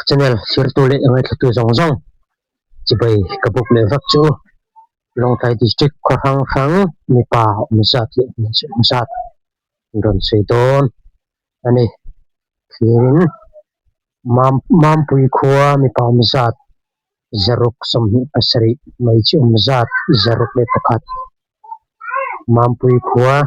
Channel thirtu leh ngaithlatu zawng zawng chibai ka buk leh vak chu Lawngtlai District khaw hrang hrang mipa awm zat leh hmeichhe awm zat an rawn sawi dawn a ni. Thlirin Mampui khua mipa awm zat 127, hmeichhe awm zat 101. Mampui khua.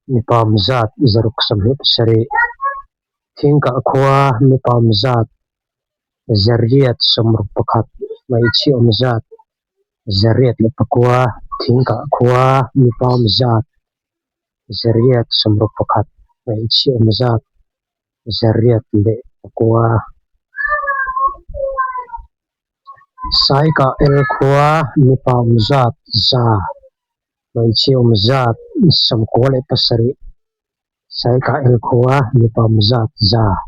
Mipa awm zat 127, Thingkah khua mipa awm zat 861, hmeichhia awm zat 809, Thingkah khua mipa awm zat 861, hmeichhia awm zat 809. Saikah el khua mipa awm zat 100, hmeichhia awm zat 97, Saikah el khua mipa awm zat 100,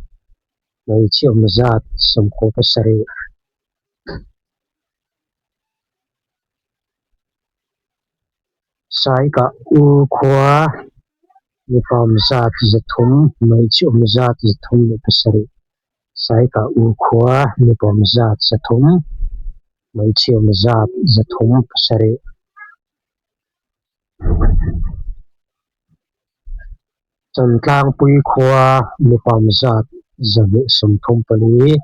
hmeichhia awm zat 97. Saikah u khua mipa awm zat 300, hmeichhia awm zat 307. Saikah u khua mipa awm zat 300, hmeichhia awm zat 307. Chawntlangpui khua mipa awm zat 234,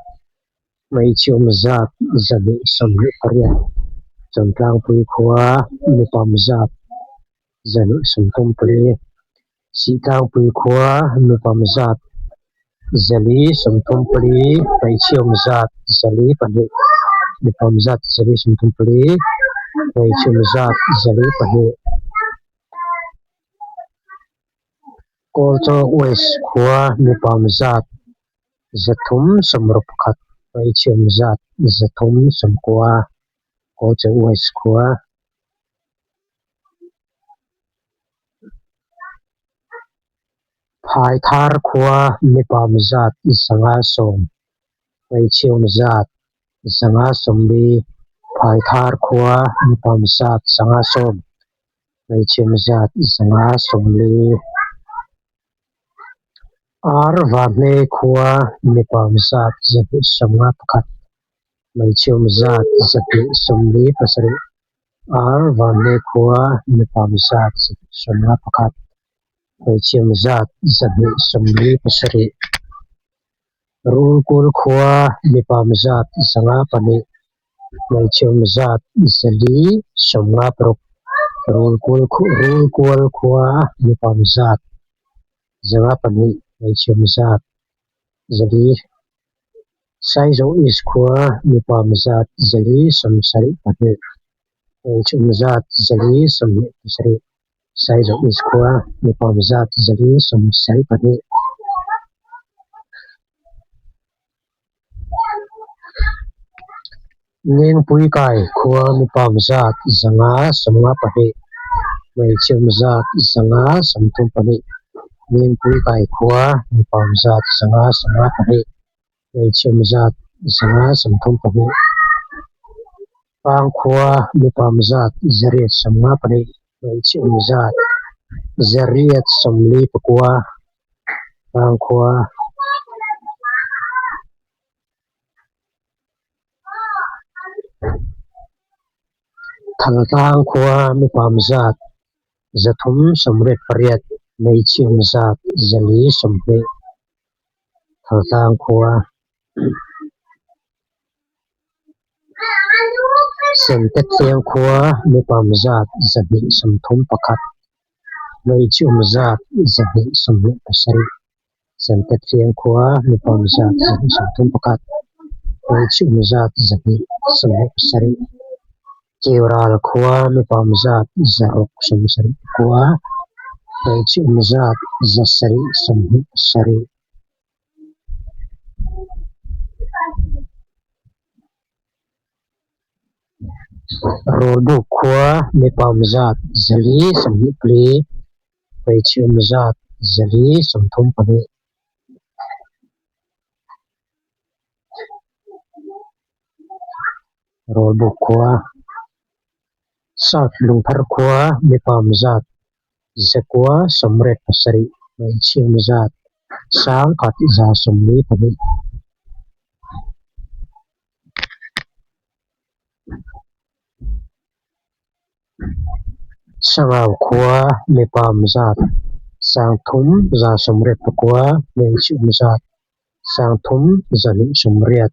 hmeichhe awm zat 228. Chawntlangpui khua mipa awm zat 234, Sihtlangpui khua mipa awm zat 434, hmeichhe awm zat 402, mipa awm zat 434, hmeichhe awm zat 402. Kawlchaw West khua mipa awm zat 361, hmeichhe awm zat 390, Kawlchaw West khua. Phaithar khua mipa awm zat 510, hmeichhe awm zat 540, Phaithar khua mipa awm zat 510, hmeichhe awm zat 540. Ar Vahne khua mipa awm zat 251, hmeichhe awm zat 247, Ar Vahne khua mipa awm zat 251, hmeichhe awm zat 247. Rulkul khua mipa awm zat 502, hmeichhe awm zat 456, Rulkual khua mipa awm zat 502, hmeichhe awm zat 400. Saizaw East khua mipa awm zat 472, hmeichhe awm zat 427, Saizaw East khua mipa awm zat 472. Lengpui kai khua mipa awm zat 552, hmeichhe awm zat 532, Lengpui kai khua mipa awm zat 552, hmeichhe awm zat 532. Pangkhua mipa awm zat 852, hmeichhe awm zat 849, Pangkhua. Thaltlang khua mipa awm zat 388, hmeichhe awm zat 420, Thaltlang khua. Sentetfiang khua mipa awm zat 231, hmeichhe awm zat 227, Sentetfiang khua mipa awm zat 231, hmeichhe awm zat 227, Chiural khua mipa awm zat 679, hmeichhe awm zat 727. Rawlbuk khua mipa awm zat 424, hmeichhe awm zat 432. Rawlbuk khua South Lungphar khua mipa awm zat. Zakua 87 hmeichhe awm zat 1142. Sangau khua mipa awm zat 3189 hmeichhe awm zat 3280.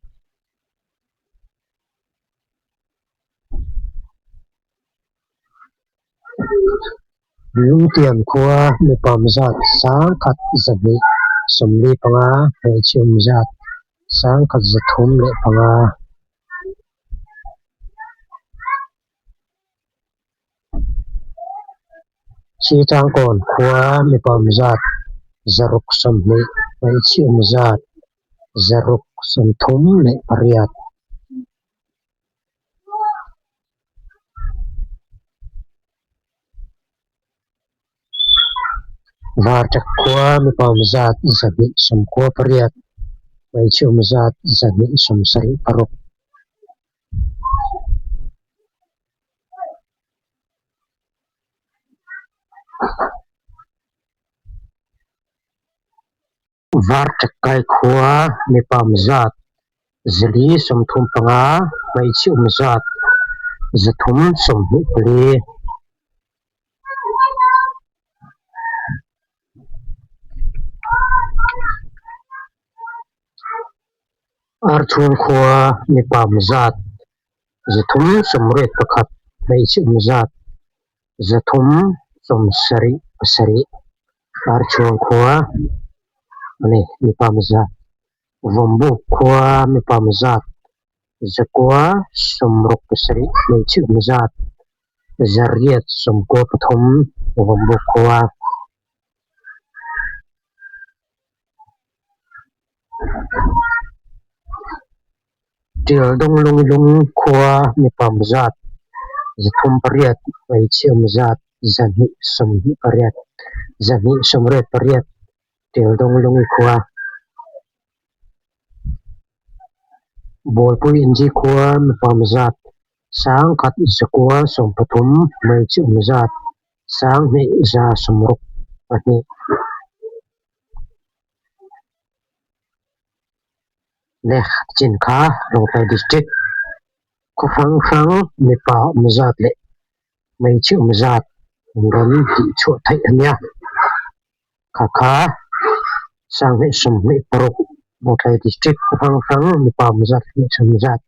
Lungtian khua mipa awm zat 1145 hmeichhe awm zat 1305. Sitangkawn khua mipa awm zat 620 hmeichhe awm zat 638. Varṭek khua mipa awm zat 298, hmeichhe awm zat 276. Varṭek khua mipa awm zat 435, hmeichhe awm zat 324. Archhung khua mipa awm zat 381, hmeichhe awm zat 377. Archhung khua a ni mipa awm zat Vawmbuk khua mipa awm zat 967, hmeichhe awm zat 893 Vawmbuk khua. Tialdawng Lunglung khua mipa awm zat 308, hmeichhe awm zat 228, 288 Tialdawng Lungi khua. Bawlpui Inzi khua mipa awm zat 1113, hmeichhe awm zat 2162. Le chin kha Lawngtlai District khaw hrang hrang mipa awm zat leh hmeichhe awm zat an rawn tih chhuah theih a nia. Kha kha 2026 Lawngtlai District khaw hrang hrang mipa awm zat leh hmeichhe awm zat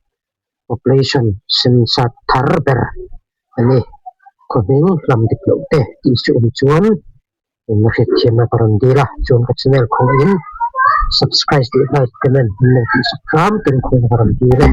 population census thar ber a ni. Khaw hming hlam dik loh te tih chu awm chuan Engmaw hriatthiamna ka rawn dil a, chuan ka channel khawngaihin subscribe leh like comment min lo tih sak hram turin khawngaihin ka rawn dil e.